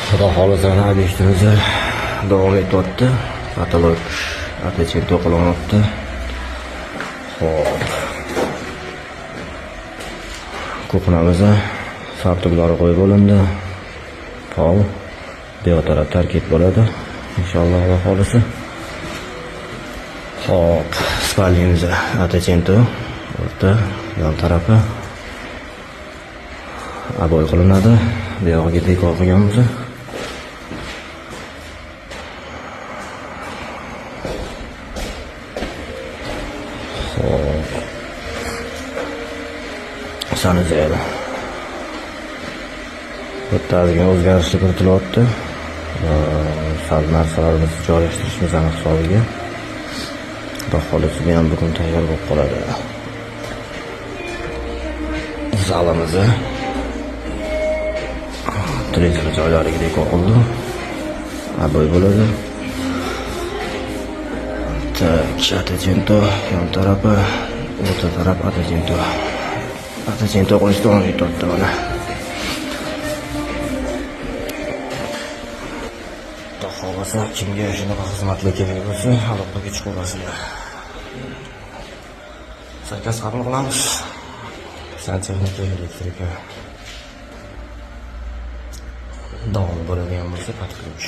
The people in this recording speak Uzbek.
Xudo xohlasa, mana obyektimiz davom etyapti. Потолок Ottocento qilinyapti. Xo'p. Кухня miz fartuklari qo'yib olindi. Pol bu yoq taraf tarkib bo'ladi. Inshaalloh, Xudo xohlasa. Xo'p, спальня miz Ottocento, o'rta, yon tarafi обой qilinadi. Bu yog'iga dekor qilganmiz. Xo'p. Санузел. Bu yerda ozgina o'zgarishlar kiritilyapti. Sal narsalarimizni joylashtirishimiz hisobiga. Xudo xohlasa, bu ham bugun tayyor bo'lib qoladi. Zalimizni televizor joylariga dekor qildi. Обой bo'ladi. Так, Ottocento yon tarafi, o'rta taraf Ottocento. Ottocento qilish davom etyapti mana. Xudo xohlasa, kimga shunaqa xizmatlar kerak bo'lsa, aloqaga chiqaverasizlar. Заказ qabul qilamiz. Santexnika, электрика. Davom bo'ladigan bo'lsa, под ключ.